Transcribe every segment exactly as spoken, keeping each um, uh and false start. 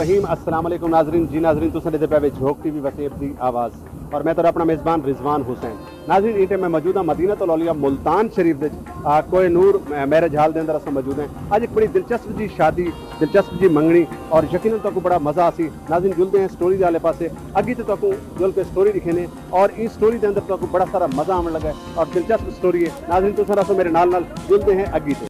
رحیم۔ السلام علیکم ناظرین۔ جی ناظرین، تساں ݙیہدے پئے وے جھوک ٹی وی وسیب دی آواز، اور میں تہاݙا اپݨا میزبان رضوان حسین۔ ناظرین، ایں ٹائم میں موجود ہاں مدینۃ الاولیاء ملتان شریف دے وچ، آ، کوہ نور، آ، میرج ہال دے اندر اساں موجود ہیں۔ اڄ ہک بڑی دلچسپ جی شادی، دلچسپ جی منگݨی، اور یقیناً تہاکوں بڑا مزہ آسی۔ ناظرین، جلدے ہیں سٹوری دے آلے پاسے، اڳی تے تہاکوں جل کے سٹوری ݙکھیندے ہیں، اور ایں سٹوری دے اندر تہاکوں بڑا سارا مزہ آوݨ لڳا ہے، اور دلچسپ سٹوری ہے۔ ناظرین، تساں رہسو میرے نال نال، جلدے ہیں اڳی تے۔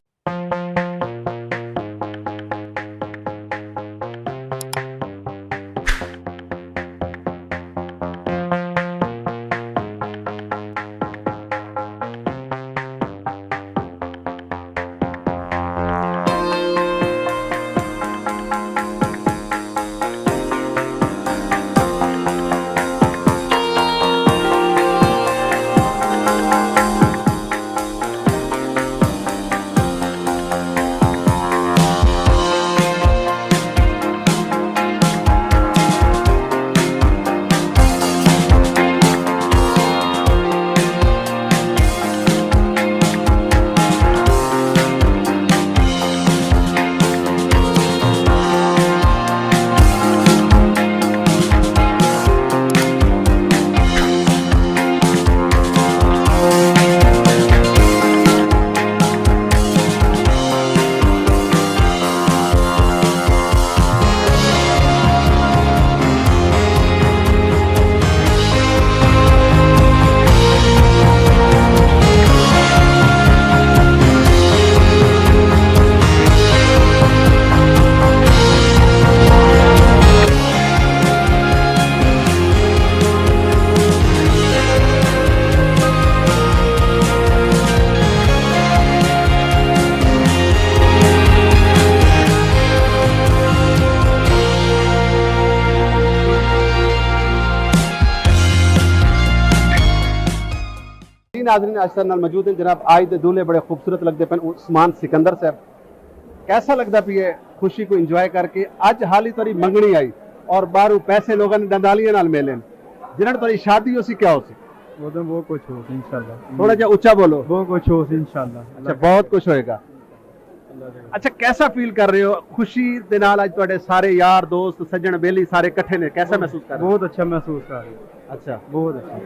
جی ناظرین، اڄ ساݙے نال موجود ہیں جناب، اڄ دے دولہے بڑے خوبصورت لڳدے پئن، عثمان سکندر صاحب۔ کیسا لڳدا پیا ہے خوشی کوں انجوائے کر کے؟ اڄ حالی تہاݙی منگݨی آئی اور ٻاہروں پیسے لوکاں نے ݙندالیاں نال ملے ہیں، جنہاں نال تہاݙی شادی ہوسی، کیا ہوسی؟ وہ تو بہت کچھ ہوسی انشاءاللہ۔ تھوڑا جہا اچا بولو۔ بہت کچھ ہوسی انشاءاللہ۔ اچھا، بہت کچھ ہوئے گا۔ اچھا، کیسا فیل کر رہے ہو؟ خوشی دے نال اڄ تہاݙے سارے یار دوست، سڄݨ ٻیلی سارے اکٹھے نے، کیسا محسوس کر رہے ہو؟ بہت اچھا محسوس کر رہے ہو۔ اچھا۔ بہت اچھا۔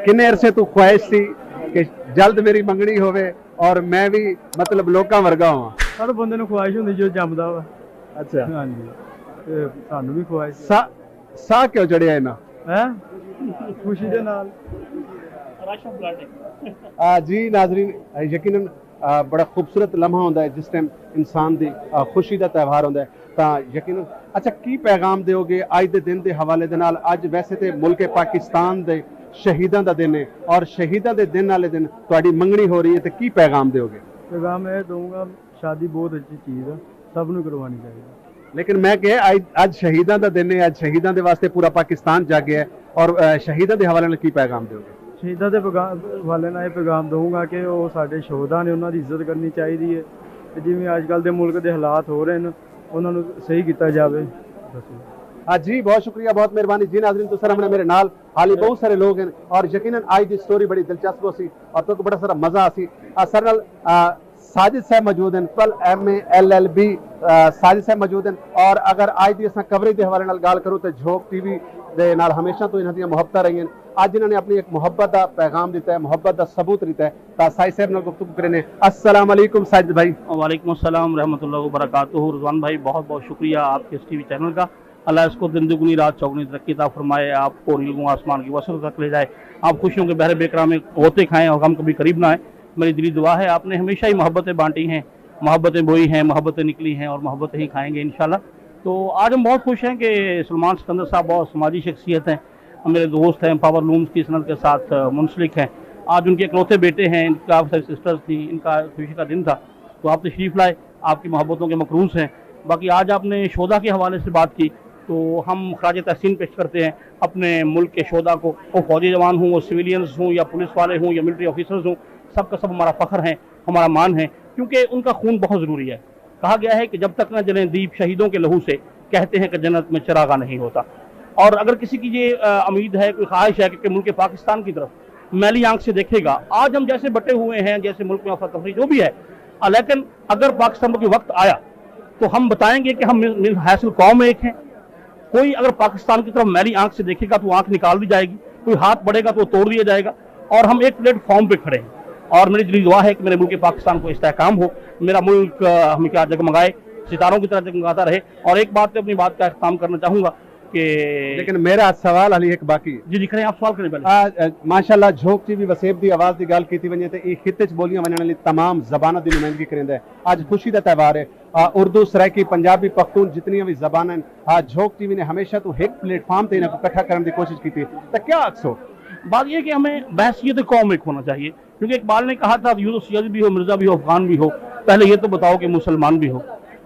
کنے عرصے توں خواہش سی کہ جلد میری منگݨی ہووے اور میں وی، مطلب، لوکاں ورگا ہواں۔ ہر بندے نوں خواہش ہوندی جو جمدا وا۔ اچھا۔ ہاں جی۔ تے سانوں وی خواہش۔ سا-، ساہ کیوں چڑھیا انہاں؟ ہیں؟ خوشی دے نال۔ آ، جی ناظرین، یقیناً، آ، بڑا خوبصورت لمحہ ہوندا ہے جس ٹائم انسان دی، آ، خوشی دا تہوار ہوندا ہے تاں یقیناً۔ اچھا، کی پیغام دیو گے اڄ دے دن دے حوالے دے نال؟ اڄ ویسے تے ملک پاکستان دے شہیداں دا دن ہے، اور شہیداں دے دن والے دن تہاݙی منگݨی ہو رہی ہے، تے کی پیغام دیو گے؟ پیغام اے دوں گا، شادی بہت اچھی چیز ہے، سب نوں کروانی چاہیے۔ لیکن میں کہ اڄ، اڄ شہیداں دا دن ہے، اڄ شہیداں دے واسطے پورا پاکستان جاڳیا ہے، اور، آ، شہیداں دے حوالے نال کی پیغام دیو گے؟ شہیداں دے پیغام، حوالے نال یہ پیغام دوں گا کہ وہ سارے شہدا نے، انہاں دی عزت کرنی چاہیے ہے، تے جویں اج کل دے ملک دے حالات ہو رہے ہیں، انہاں نوں صحیح کیتا جاوے۔ بس۔ ہاں جی، بہت شکریہ، بہت مہربانی۔ جی ناظرین، تساں رہسو میرے نال، حالی بہت سارے لوگ ہیں اور یقیناً اڄ دی سٹوری بڑی دلچسپ ہوسی اور تہاکوں بڑا سارا مزہ آسی۔ آ، ساݙے نال، آ، ساجد صاحب موجود ہیں، پل M A L L B, آ، ساجد صاحب موجود ہیں۔ اور اگر اڄ دی اساں کوریج دے حوالے نال ڳالھ کروں تے جھوک ٹی وی دے نال ہمیشہ توں انہاں دیاں محبتاں رہیاں۔ اڄ انہاں نے اپݨی ہک محبت دا پیغام ݙتا ہے، محبت دا ثبوت ݙتا ہے۔ تاں ساجد صاحب نال گفتگو کریندے ہیں۔ السلام علیکم ساجد بھائی۔ وعلیکم السلام ورحمۃ اللہ وبرکاتہ۔ رضوان بھائی، بہت بہت شکریہ آپ کے اس ٹی وی چینل کا۔ اللہ اس کو دن دگنی رات چوگنی ترقی عطا فرمائے، آپ کو نیلگوں آسمان کی وسعت تک لے جائے، آپ خوشیوں کے بحر بے کران میں غوطے کھائیں اور غم کبھی قریب نہ آئے۔ میری دلی دعا ہے، آپ نے ہمیشہ ہی محبتیں بانٹی ہیں، محبتیں بوئی ہیں، محبتیں نکلی ہیں اور محبتیں ہی کھائیں گے انشاءاللہ۔ تو آج ہم بہت خوش ہیں کہ سلمان سکندر صاحب بہت سماجی شخصیت ہیں، میرے دوست ہیں، پاور لومز کی صنعت کے ساتھ، آ، منسلک ہیں۔ آج ان کے اکلوتے بیٹے ہیں، ان کی کافی ساری سسٹرز تھیں، ان کا خوشی کا دن تھا، تو آپ تشریف لائے، آپ کی محبتوں کے مقروض ہیں۔ باقی آج آپ نے شہدا کے حوالے سے بات کی، تو ہم خراج تحسین پیش کرتے ہیں اپنے ملک کے شہدا کو، وہ فوجی جوان ہوں، وہ سویلینز ہوں یا پولیس والے ہوں یا ملٹری آفیسرز ہوں، سب کا سب ہمارا فخر ہیں، ہمارا مان ہے، کیونکہ ان کا خون بہت ضروری ہے۔ کہا گیا ہے کہ جب تک نہ جلیں دیپ شہیدوں کے لہو سے، کہتے ہیں کہ جنت میں چراغا نہیں ہوتا۔ اور اگر کسی کی یہ، آ، امید ہے، کوئی خواہش ہے کہ، کہ ملک پاکستان کی طرف میلی آنکھ سے دیکھے گا، آج ہم جیسے بٹے ہوئے ہیں، جیسے ملک میں افراتفری جو بھی ہے، آ، لیکن اگر پاکستان میں کوئی وقت آیا تو ہم بتائیں گے کہ ہم مل مل حاصل قوم ایک ہیں۔ کوئی اگر پاکستان کی طرف میلی آنکھ سے دیکھے گا تو آنکھ نکال دی جائے گی، کوئی ہاتھ بڑھے گا تو توڑ دیا جائے گا، اور ہم ایک پلیٹ فارم پہ کھڑے ہیں۔ اور میری دلی دعا ہے کہ میرے ملک پاکستان کو استحکام ہو، میرا ملک ہمیشہ جگمگائے، ستاروں کی طرح جگمگاتا رہے۔ اور ایک بات پہ اپنی بات کا اختتام کرنا چاہوں گا کہ لیکن میرا سوال ہلی ہک باقی ہے۔ جی جی، کریں، آپ سوال کریں پہلے۔ ماشاء اللہ، جھوک ٹی وی وسیب دی آواز دی گالھ کیتی ونجے تے ایں خطے اچ بولیاں ونجنڑ آلی تمام زباناں دی نمائندگی کریندا ہے۔ اج خوشی دا تہوار ہے۔ اردو، سرائیکی، پنجابی، پختون، جتنیاں وی زباناں ہن، جھوک ٹی وی نے ہمیشہ توں ہک پلیٹ فارم تے انہاں کوں کٹھا کرنڑ دی کوشش کیتی ہے۔ تاں کیا آکھسو؟ بات یہ کہ ہمیں بحیثیت قوم ایک ہونا چاہیے، کیونکہ اقبال نے کہا تھا، یوسف سیدی بھی ہو، مرزا بھی ہو، افغان بھی ہو، پہلے یہ تو بتاؤ کہ مسلمان بھی ہو۔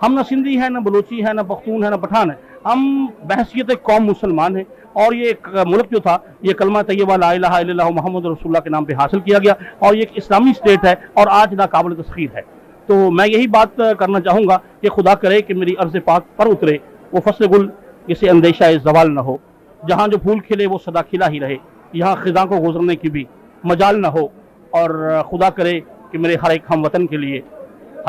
ہم نہ سندھی ہیں، نہ بلوچی ہیں، نہ پختون ہیں، نہ پٹھان ہیں۔ ہم بحیثیت قوم مسلمان ہیں، اور یہ ایک ملک جو تھا، یہ کلمہ طیبہ لا الہ الا اللہ محمد رسول اللہ کے نام پہ حاصل کیا گیا، اور یہ ایک اسلامی اسٹیٹ ہے اور آج ناقابل تسخیر ہے۔ تو میں یہی بات کرنا چاہوں گا کہ خدا کرے کہ میری عرض پاک پر اترے وہ فصل گل، جسے اندیشہ زوال نہ ہو، جہاں جو پھول کھلے وہ سدا کھلا ہی رہے، یہاں خزاں کو گزرنے کی بھی مجال نہ ہو، اور خدا کرے کہ میرے ہر ایک ہم وطن کے لیے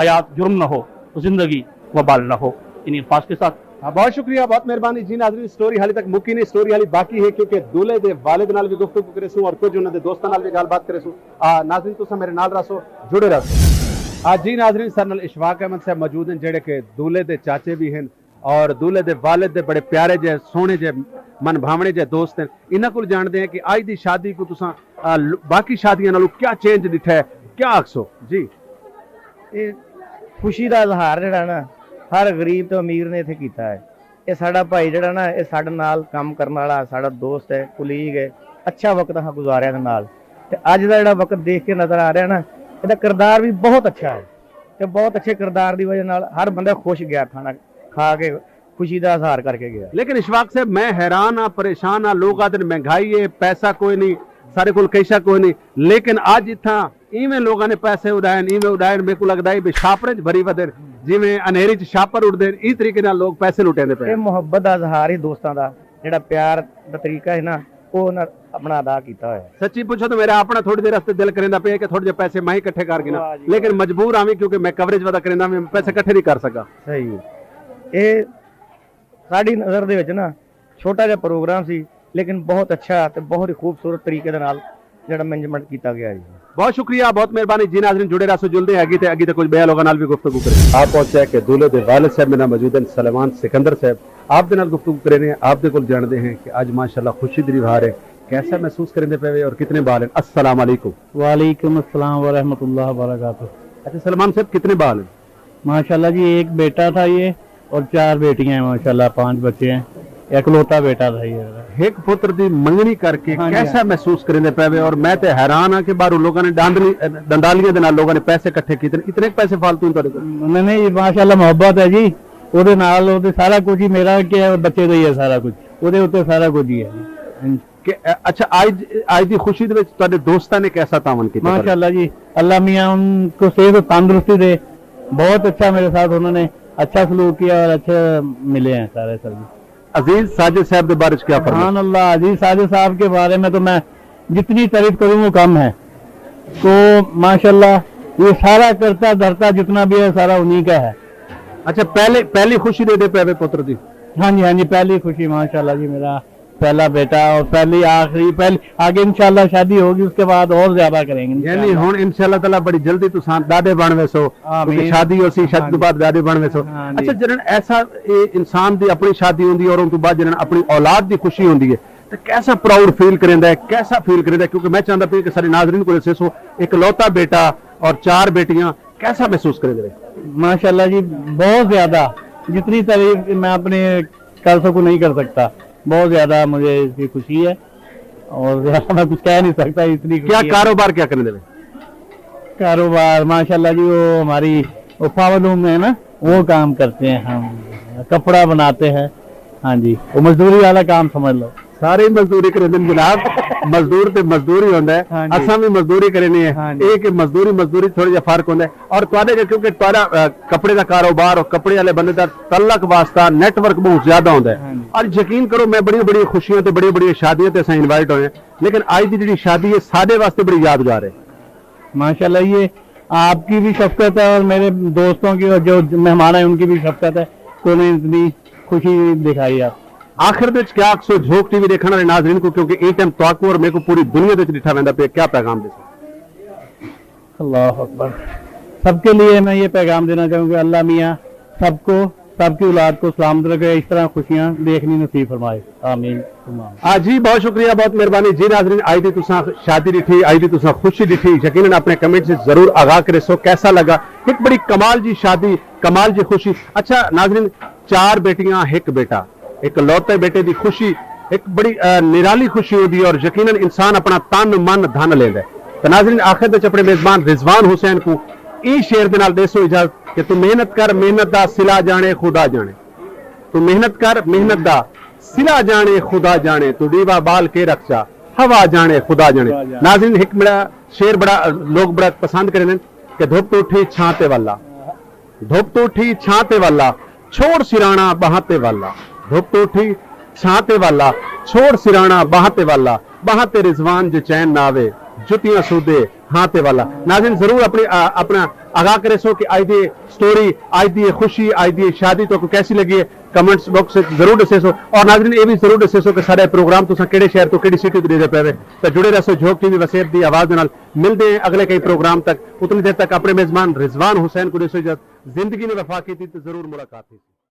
حیات جرم نہ ہو، زندگی وبال نہ ہو۔ انہیں الفاظ کے ساتھ ہاں، بہت شکریہ، بہت مہربانی۔ جی ناظرین، سٹوری حالی تک مکی نہیں، سٹوری حالی باقی ہے، کیونکہ دولہے دے والد نال بھی گفتگو کرے سوں اور کچھ انہاں دے دوستاں نال بھی گال بات کرے سوں۔ آ، ناظرین، تساں میرے نال رہسو، جڑے رہسو۔ آ، جی ناظرین، سارے نال اشفاق احمد صاحب موجود ہیں، جڑے کہ دولہے دے چاچے بھی ہیں اور دولہے دے والد دے بڑے پیارے جے، سوہنے جے، من بھاونے جے دوست ہیں۔ انہاں کول جانتے ہیں کہ اج دی شادی کو تساں، آ، ل-، باقی شادیاں نالوں کیا چینج ڈٹھا ہے، کیا آکھسو؟ جی۔ اے خوشی دا اظہار جڑا نا، ہر غریب تے امیر نے اتھے کیتا ہے۔ اے ساڈا بھائی جڑا نا، اے ساڈے نال کم کرن والا ساڈا دوست ہے، کولیگ ہے، اچھا وقت اساں گزاریا دے نال۔ تے اج دا جڑا وقت دیکھ کے نظر آ رہا نا، اے دا کردار بھی بہت اچھا ہے۔ تے بہت اچھے کردار دی وجہ نال ہر بندہ خوش گیا، کھانا کھا کے خوشی دا اظہار کر کے گیا۔ لیکن اشفاق صاحب، میں حیران ہاں، پریشان ہاں، لوگ آدھے مہنگائی ہے، پیسہ کوئی نہیں، سارے کول کیشا کوئی نہیں، لیکن اج اتھاں ایویں لوگاں نے پیسے اڈائن، ایویں اڈائن، میرے کو لگدا ہے بھی شاپریں چ بھری ودن، جویں انہیری چ شاپر اڈدے ہیں، ایں طریقے نال لوگ پیسے لٹیندے پئے۔ اے محبت دا اظہار ہی دوستاں دا، جڑا پیار دا طریقہ ہے نا، او انہاں اپنا ادا کیتا ہویا ہے۔ سچی پچھو تو میرا اپنا تھوڑی دیر واسطے دل کریندا پیا کہ تھوڑے جے پیسے میں ہی اکٹھے کر گھناں، واہ جی لیکن واہ۔ مجبور آں وی کیونکہ میں کوریج ودا کریندا میں پیسے اکٹھے نہیں کر سکا۔ صحیح ہے۔ اے ساڈی نظر دے وچ نا چھوٹا جہا پروگرام سی، لیکن بہت اچھا تے بہت ہی خوبصورت طریقے دے نال جڑا مینجمنٹ کیتا گیا ہے۔ بہت شکریہ، بہت مہربانی۔ جی ناظرین، جڑے رہسو، جلدے ہیں اگے تے اگے تے کچھ بیا لوگاں نال بھی گفتگو کریں۔ آپ پہنچے کہ دولہے دے والد صاحب میرے نال موجود ہیں سلمان سکندر صاحب، آپ دے نال گفتگو کریں ہیں، آپ دے کول جانتے ہیں کہ اج ماشاءاللہ خوشی دی بہار ہے، کیسا محسوس کریں دے پے اور کتنے بال ہیں؟ السلام علیکم۔ وعلیکم السلام ورحمۃ اللہ وبرکاتہ۔ اچھا سلمان صاحب، کتنے بال ہیں؟ ماشاءاللہ جی، ایک بیٹا تھا یہ اور چار بیٹیاں ہیں، ماشاءاللہ پانچ بچے ہیں، اکلوتا بیٹا تھا یہ۔ ہک پتر دی منگنی کر کے ہاں جی، کیسا ہاں۔ محسوس کریندے پے وے؟ اور میں تے حیران ہاں کہ باہروں لوگاں نے ڈانڈلی، ڈنڈالیاں دے نال لوگاں نے پیسے اکٹھے کیتے نے۔ اتنے پیسے فالتو ہیں تہاڈے کول؟ نہیں نہیں، ماشاءاللہ محبت ہے جی، اودے نال اودے سارا کچھ ہی میرا کہ بچے دا ہی ہے سارا کچھ، اودے اتے سارا کچھ ہی ہے۔ کہ، اچھا، آج، آج دی خوشی دے وچ تہاڈے دوستاں نے کیسا تعاون کیتا؟ ماشاءاللہ جی، اللہ میاں ان کو صحت و تندرستی دے، بہت اچھا میرے ساتھ انہوں نے اچھا سلوک کیا اور اچھے ملے ہیں سارے سر جی۔ عزیز ساجد صاحب دے بارے چ کیا فرمائیں؟ سبحان اللہ، عزیز ساجد صاحب کے بارے میں تو میں جتنی تعریف کروں وہ کم ہے۔ تو ماشاءاللہ یہ سارا کرتا دھرتا جتنا بھی ہے سارا انہی کا ہے۔ اچھا، پہلے، پہلی خوشی دے دے پے وے پتر دی؟ ہاں جی، ہاں جی، پہلی خوشی ماشاءاللہ جی میرا پہلا بیٹا اور پہلی آخری، پہلی، آگے انشاءاللہ شادی ہوگی، اس کے بعد اور زیادہ کریں گے یعنی انشاءاللہ۔ ہن انشاءاللہ تعالی بڑی جلدی تساں دادے بن ویسو، کیونکہ آمین۔ شادی ہوسی، شادی ہاں تو جی۔ بعد دادے بن ویسو۔ ہاں جی۔ اچھا، جنہاں ایسا، اے انسان دی اپنی شادی ہوندی ہے اور ان تو بعد جنہاں اپنی اولاد دی خوشی ہوندی ہے، تو کیسا پراؤڈ فیل کریندا ہے، کیسا فیل کریندا ہے؟ کیونکہ میں چاہندا پیا کہ سارے ناظرین کو دسے سو، اکلوتا بیٹا اور چار بیٹیاں، کیسا محسوس کریندے؟ ماشاءاللہ جی، بہت زیادہ، جتنی تعریف میں اپنے کر سکوں نہیں کر سکتا، بہت زیادہ مجھے اس کی خوشی ہے اور زیادہ میں کچھ کہہ نہیں سکتا، اتنی خوشی کیا ہے۔ کاروبار کیا کریندے؟ کاروبار ماشاءاللہ جی، وہ ہماری وہ پاور لوم ہے نا، وہ کام کرتے ہیں ہم، کپڑا بناتے ہیں۔ ہاں جی، وہ مزدوری والا کام سمجھ لو۔ سارے ہی مزدوری کریندے نے جناب، مزدور تے مزدور ہی ہوندا ہے۔ ہاں جی۔ اساں بھی مزدوری کرینے ہیں۔ ہاں جی۔ اے کہ مزدوری، مزدوری تھوڑا جہا فرق ہوندا ہے۔ اور تہاڈے کیونکہ تہاڈا، آ، کپڑے دا کاروبار اور کپڑے والے بندے دا تعلق واسطہ نیٹ ورک بہت زیادہ ہوندا ہے۔ ہاں جی۔ اور یقین کرو میں بڑی بڑی خوشیاں تے بڑی بڑی شادیاں تے اساں انوائٹ ہوئے ہیں، لیکن اج دی جڑی شادی ہے ساڈے واسطے بڑی یادگار ہے۔ ماشاءاللہ یہ آپ کی بھی شفقت ہے اور میرے دوستوں کی اور جو مہمان ہیں ان کی بھی شفقت ہے کہ انہیں اتنی خوشی دکھائی آپ۔ آخر دے وچ کیا آکھسو جھوک ٹی وی ݙیکھݨ والے ناظرین کوں، کیونکہ ایں ٹائم تہاکوں اور میکوں پوری دنیا دے وچ ݙٹھا ویندا پیا، کیا پیغام ݙیسو؟ اللہ اکبر۔ سب کے لیے میں یہ پیغام دینا چاہوں گا، اللہ میاں سب کو، سب کی اولاد کو سلامت رکھے، اس طرح خوشیاں دیکھنی نصیب فرمائے۔ آمین ثم آمین۔ آ جی بہت شکریہ، بہت مہربانی جی۔ ناظرین، آئی دی تساں شادی ݙٹھی، آئی دی تساں خوشی ݙٹھی، یقیناً اپݨے کمنٹ وچ ضرور آگاہ کریسو کیسا لگا۔ ہک بڑی کمال جی شادی، کمال جی خوشی۔ اچھا ناظرین، چار بیٹیاں ہک بیٹا، اکلوتے بیٹے دی خوشی ہک بڑی نرالی خوشی ہوندی ہے اور یقیناً انسان اپݨا تن من دھن لیندا ہے۔ تے ناظرین، آخر وچ اپݨے میزبان رضوان حسین کوں ایں شعر دے نال ݙیسو اجازت کہ توں محنت کر، محنت دا صلہ ڄاݨے خدا ڄاݨے۔ توں محنت کر، محنت دا صلہ ڄاݨے خدا ڄاݨے، توں ݙیوا ٻال کے رکھ چا، ہوا ڄاݨے خدا ڄاݨے۔ ناظرین، ہک بڑا شعر بڑا لوگ بڑا پسند کریندن کہ دھپ توں اٹھی چھاں تے ولا، دھپ توں اٹھی چھاں تے ولا، چھوڑ سراݨا ٻاہاں تے ولا۔ دھپ توں اٹھی چھاں تے ولا، چھوڑ سراݨا ٻاہاں تے ولا، ٻاہاں تے رضوان جو چین نہ آوے، جتیاں سودے ہاں تے ولا۔ ناظرین ضرور اپݨی اپݨا آگاہ کریسو کہ اڄ دی سٹوری، اڄ دی خوشی، اڄ دی شادی تہاکوں کیسی لگی ہے، کمنٹس باکس وچ ضرور ݙسیسو۔ اور ناظرین اے وی ضرور ݙسیسو کہ ساݙا اے پروگرام تساں کیڑھے شہر توں کیڑھی سٹی توں ݙیہدے پئے وے۔ تاں جڑے رہسو جھوک ٹی وی وسیب دی آواز دے نال۔ ملدے ہیں اڳلے کہیں پروگرام تک، اتنی دیر تک اپݨے میزبان رضوان حسین کوں ݙیسو اجازت۔ زندگی نے وفا کیتی تے ضرور ملاقات تھیسی۔